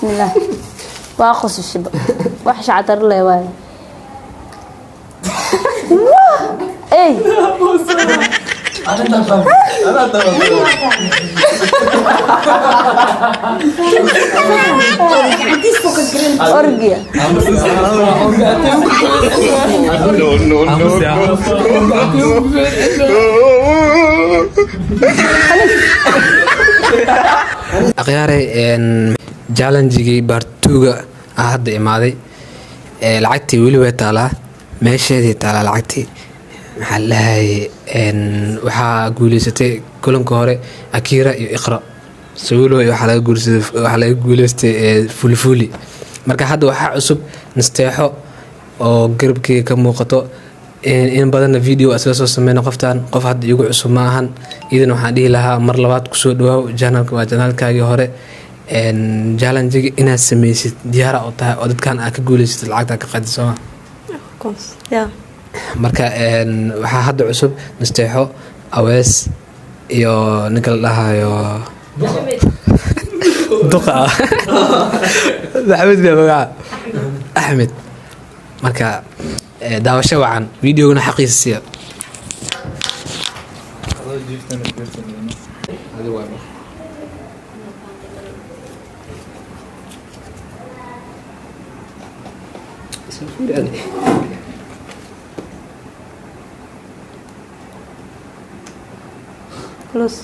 Bismillaah. Waa qososhiba. Wax shactar leh waaye. Ey. Orgiya. No, no, no, no. Akhyaarey, challenge-gii part 2-ga ah hadda imaaday. Lacagtii weli way taalaa, meesheedii taalaa lacagtii. Maxaa la dhahaye, waxaa guuleysatay kulanka hore Akira iyo Iqra Sawilo, waxaa laga guuleysaday, waxaa laga guuleystay Fulifuli. Marka hadda waxaa cusub Nasteexo oo garabkeyga ka muuqato. In badanna video isla soo sameyna qoftan, qof hadda igu cusub ma ahan. Idan waxaan dhihi lahaa mar labaad kusoo dhawaaw channelka, waa channelkaagii hore. Challenge-ga inaad sameysid diyaara oo tahay oo dadkan aad ka guuleysatid, lacagta ka qaadid, sooma? Yeah. Marka waxaa hadda cusub Nasteexo, Awees iyo ninka la dhahayo duqa ah, Maxamed baa magaca, Axmed. Marka daawasho wacan, videogana xaqiisa siiya. Adoo jiiftana fiirsan. Adiga waay. Isla fiiri adi. Plus.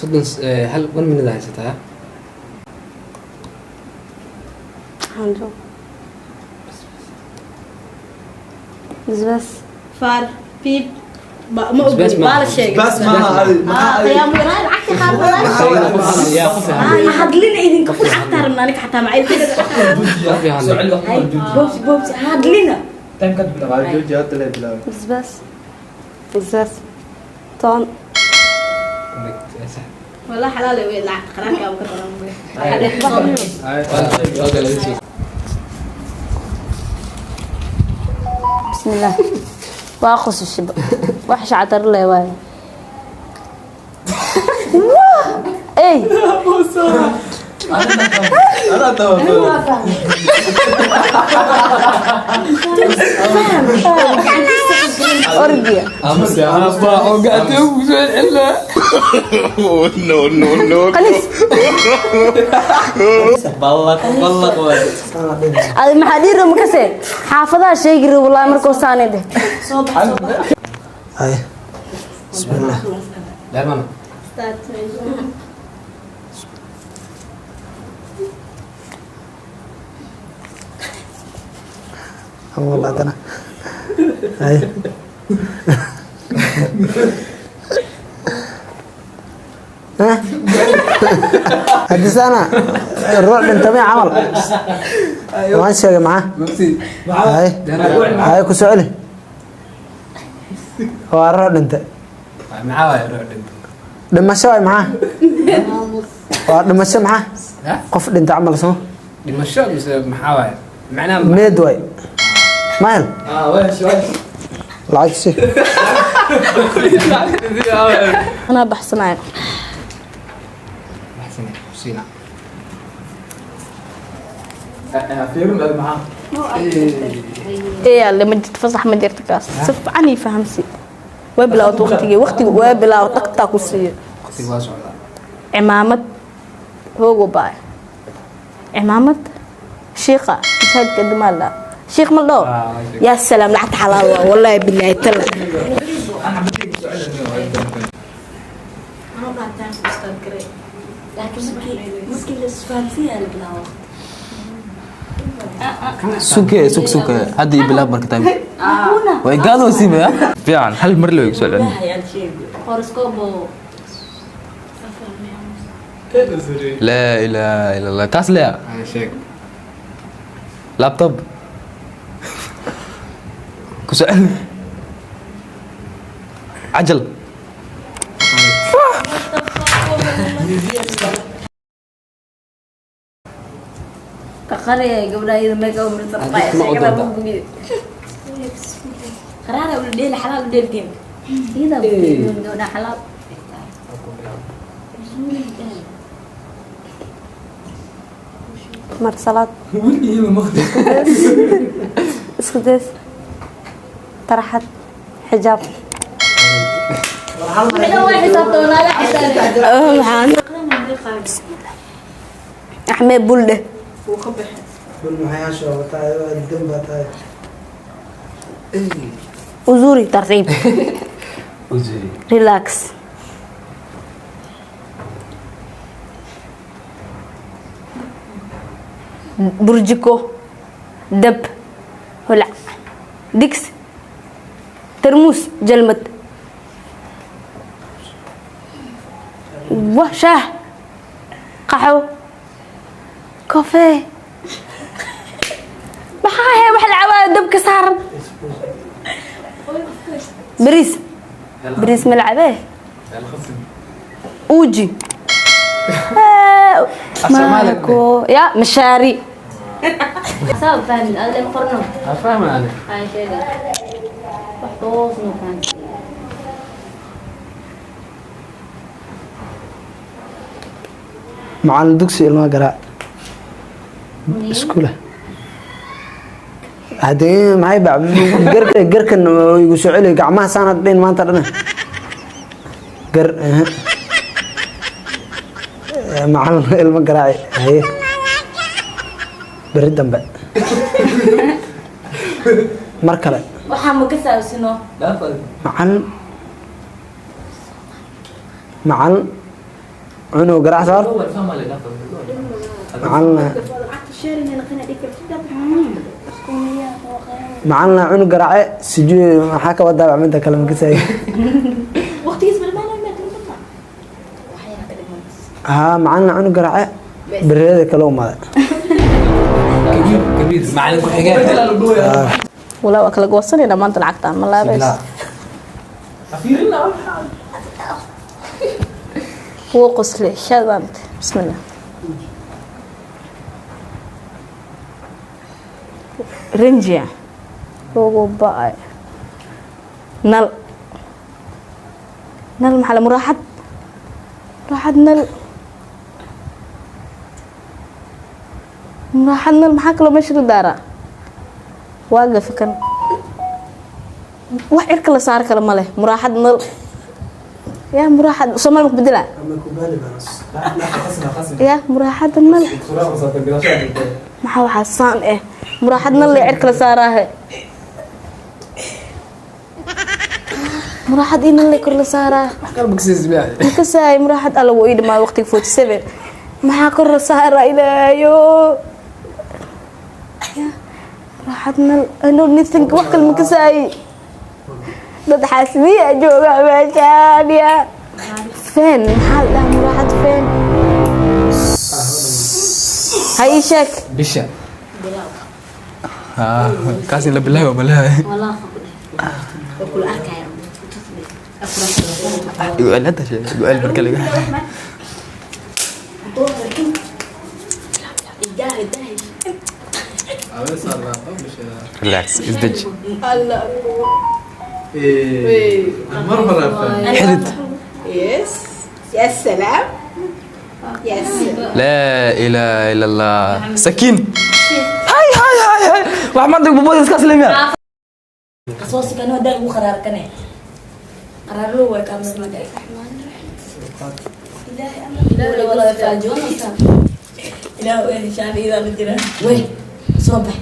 30, hal one minute haysataa. Hanjo. Basbaas. Faar piip ma Basbaas ogoli ma waa la sheegay. Bas maaha adi, maxaa adi? Qiyaamo yaraan lacagta qaar. Yaa qof Ah, hadlina idinka lacagta rabna aniga xataa macay. Boobsi boobsi hadlina. Waa jooji hadda lee bilaabay. Basbaas. Basbaas. Toon. Wallah xalaal wey lacagta qaraarka ka daran. Bismillaah. Waa qososhiba. Wax shactar leh waaye. Ey. Anaa tababar. Orgiya. No, no, no. Qanis. Ballaq ballaq waay. Adi maxaa dhihi rabo makase? Xaafadaha sheegi rabo wallahi markuu saanay dheh. Soo bax, soo bax. Ay. Bismillah. Dharmana. Start. Wallah hadana. Ay. Ha? Haddii sana ruux dhintamay camal. Waan sheegay maxaa? Ay. Ay, ku soo celi. Waa ruux dhintay. Maxaa waay ruux dhintay? Dhimasho waay maxaa? Waa dhimasho maxaa? Ha? Qof dhintay camal soo. Dhimasho mise maxaa waay macnaha? Meed waay. Mahel. Lacag si. Anaa baxsanayo. Baxsane, siina. Fiirin adi maxaa? Ee alle, ma jirto fasax, ma jirto kaas. Si fiican ii fahamsi. Way bilowd waqtigii, waqtigu way bilowd dhaqtaa ku siiyo. Waqtiga waa socdaa. Cimaamad hoogo baay. Cimaamad shiiqa masaajidka dumaala. Shiikh ma dhaho? Yaa salaam, lacagta xalaal waa wallahi billahi tala. Anoo dhaha time to start garay. Laakiin markii la isfahamsiyaa la bilaabo. Suke sug suke hadda ii bilaab marka time way gaadoo siibaya Fiican, hal mar loo soo celin. Horoscope. Laa ilaaha illa Allah, kaas leya. Sheeg. Laptop ku soo celin, cajal. Qaqaraya gabdhaha iyada make up marsan. Ma u doontaa? Qaraara ula dheeli, xalaal u dheeli game. Iyada gabdhaha xalaal. Marsalaad. Isku days. Tarxad. Xijaab. Maxaan Axmed Bulde. Uzuri tartiib. Uzuri. Relax. Burjiko. Dab. Holac. Digsi. Tarmuus. Jalmad. Wah, shaah. Qaxwo. Kofee. Maxaa hee wax la cabaayo dabka saaran? Bariis. Bariis ma la cabee? Uji. Maako. Ya, mashaari. Sabab fahmin ada lama qorno. Fahmi ana. Ay sheega. Wax toos ma fahmin. Macallin dugsi ilmaha garaac iskuula haddee maxay ba garka garkan igu soo celiyo gacmaha saan hadda dhin maanta dhana gar aha. Macallin ilmo garaaci haye berri dambe mar kale. Waxaa ma ka saabsano? Macallin macallin cunug garaac saar macallin macallin cunug garaace sujuud maxaa ka wadaa midda kale ma kasaayo. Waqtigiis balmaana ma tilmaama. Waxyaana ka dhiman. Haa macallin cunug garaace berriyada kale umaday. Kabiir macallin ku xigeen. Walaa waa kala goosanayna maanta lacagtaan ma laabays. Wuu qoslay shadant. Bismillah. Rinjiya. Ugu ba'ay. Nal. Nal maxaa la muraaxad? Muraaxad nal. Muraaxad nal maxaa kaloo meesha la daaraa? Waa gafakan. Wax cirka la saari karo ma leh. Muraaxad nal. Yaa muraaxad Soomaali ma ku bedelaa? Yaa muraaxad nal. Maxaa waxaa saan eh? Muraaxad nal lee cirka la saaraahe. Muraaxad ii nal lee kor la saaraa. Makasaay muraaxad alla wuu ii dhamaa waqtiga 47. Maxaa kor la saaraa ilaahayo? Yaa muraaxad nal. I don't need think wax kale makasaay. Dad xaasidiya jooga meeshaan yaa. Feen maxaa la dhahaa muraaxad feen? Ha ii sheeg. Bisha. Kaas in la bilaabo malaha. Wallah ku dheh. Waa kula arkaya. Igu cel hadda sheeg. Igu cel marka laga. Relax, isdeji. Xidid. Yes. يا سلام. يا سلام. لا إله إلا الله. سكين. هاي هاي هاي هاي. Wax maanta bubada iska slimiya. Qasoosi kan waa daal ugu qaraar kane. Qaraar loo way ka misma daal. Ilaahay wala faajoonaysa. Ilaahu ee shaan iidaa la jira. Wey, soo bax.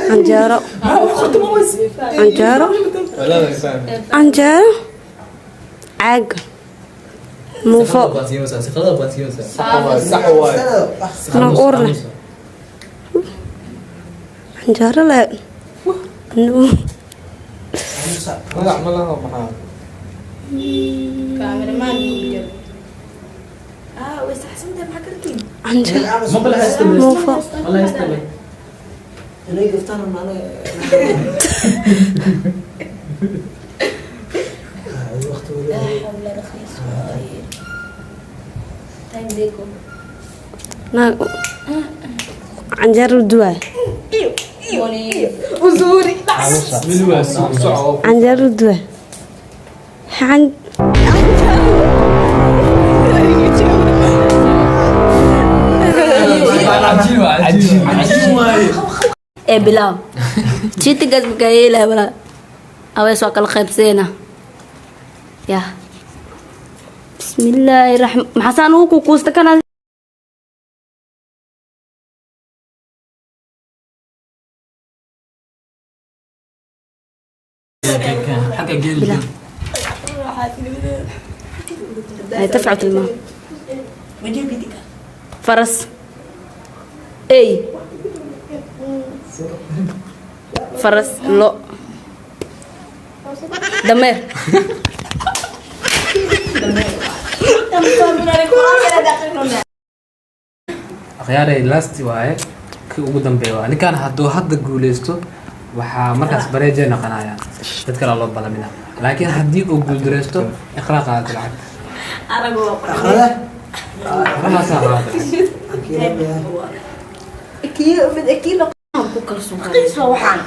Canjeero. Canjeero. Canjeero. Caag. Muufo. Naag uur leh. Canjeero leh. Cameraman jiro. Ah, way saxsantahay maxaa kartiin? Canjeero. Muufo. لا حول رخيص. Time deco. Naag canjeero la duwaayo. Uzuri. Canjeero la duwaayo. Ee bilaab. Cheatingaas makaa yeelaya walaa. Awees waa kala qaybseena. Yah. Bismillaahi raxmaan. Maxaa saan ugu kukuusta kan adi? Xagga geel. Bilaab. Ay tafcaw tilmaam. Faras. Ey. Faras lo. Dameer. Akhyaaray, last waaye, kii ugu dambeeya waa ninkan. Hadduu hadda guuleysto, waxaa markaas bareejay noqonayaan, dad kale loo balamina, laakiin haddii uu guuldareysto, Iqraa qaadato lacagta. Iqraasaa qaadato lacagta. Ku kalsoon. Waxaan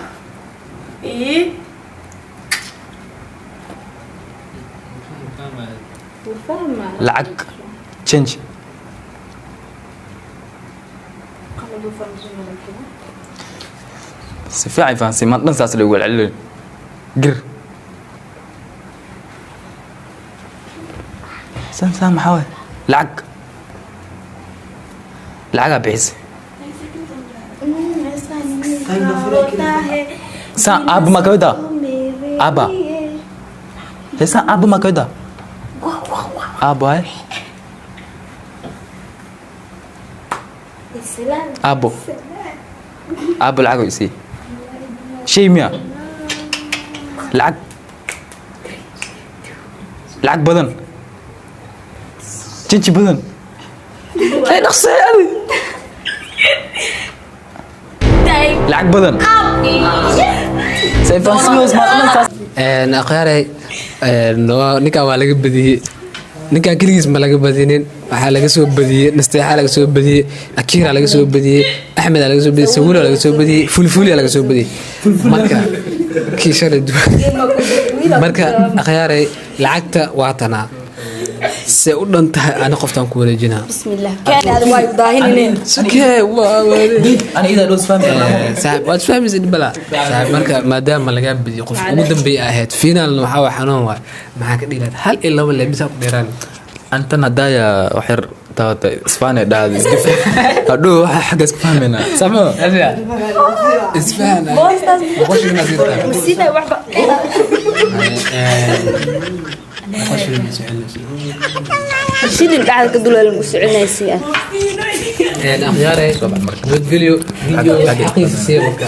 Lacag, change. Si fiican fahansay maan dhan, saas lagu celcelin gir saan saan. Maxaa waay? Lacag, lacagaa bixisay saan. Aabba maa kamid ah? Aabba heesaan, aabba maa kamid ah? Aabbo hay, aabbo, aabbo lacag isii. Shay miya? Lacag, lacag badan, jinji badan. Ay, dhaqsee adi. Lacag badan. Akhyaaray, ninkan waa laga badiyey. Ninkan keligiis ma laga badinin, waxaa laga soo badiyey Nasteexaa, laga soo badiyey Akiira, laga soo badiyey Axmeda, laga soo badiyey Sawula, laga soo badiyey Fulfulia, laga soo badiyey marka kii shalay. Marka akhyaaray, lacagta waa tanaa, se u dhan tahay ani qoftaan ku wareejinaa. Bismillah, keen aad waa daahinine. Sukee waa Ani idaa dhow isfahmi. Saaxib, waad isfahmaysa dhibala saaxib. Marka maadaama lagaa badiyey, qof ugu dambeeya ahayd, finaalna waxaa waa xanuun waay. Maxaa ka dhihi lahayd? Hal iyo laba lebisaa ku dheeraan. Antan haddaaya wax yar taabata isfaane dhahda isgaf hadhow, waxa xagga isku fahmaynaa sama. Isfahan. Sida waxba. Shilin dhacda ka duleel mu soconaysi ah. Akhyaare, nabadgelyo. Video xaqiisa siiya qofka.